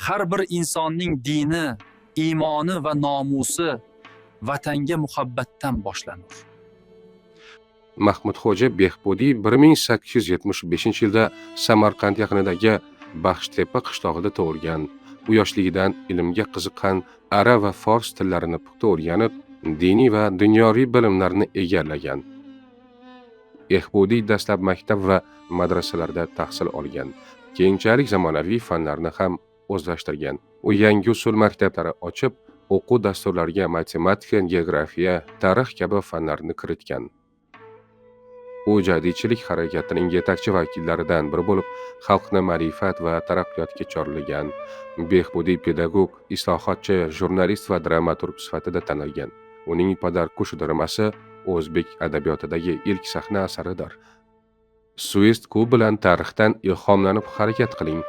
Har bir insonning dini, iymoni va nomusi vatanga muhabbatdan boshlanur. Mahmudxo'ja Behbudiy 1875-yilda Samarqand yaqinidagi Baxshtepa qishlog'ida tug'ilgan. U yoshligidan ilmga qiziqqan, arab va fors tillarini puxta o'rganib, diniy va dunyoviy bilimlarni egallagan. Behbudiy dastlab maktab va madrasalarda tahsil olgan. Keyinchalik zamonaviy fanlarni ham o'zlashtirgan. U yangi usul maktablari ochib, o'quv dasturlariga matematika, geografiya, tarix kabi fanlarni kiritgan. U jadidchilik harakatining yetakchi vakillaridan biri bo'lib, xalqni ma'rifat va taraqqiyotga chorlagan. Behbudiy pedagog, islohotchi, jurnalist va dramaturg sifatida tanilgan. Uning Padarkush dramasi o'zbek adabiyotidagi ilk sahna asaridir. Suist-ku bilan tarixdan ilhomlanib harakat qiling.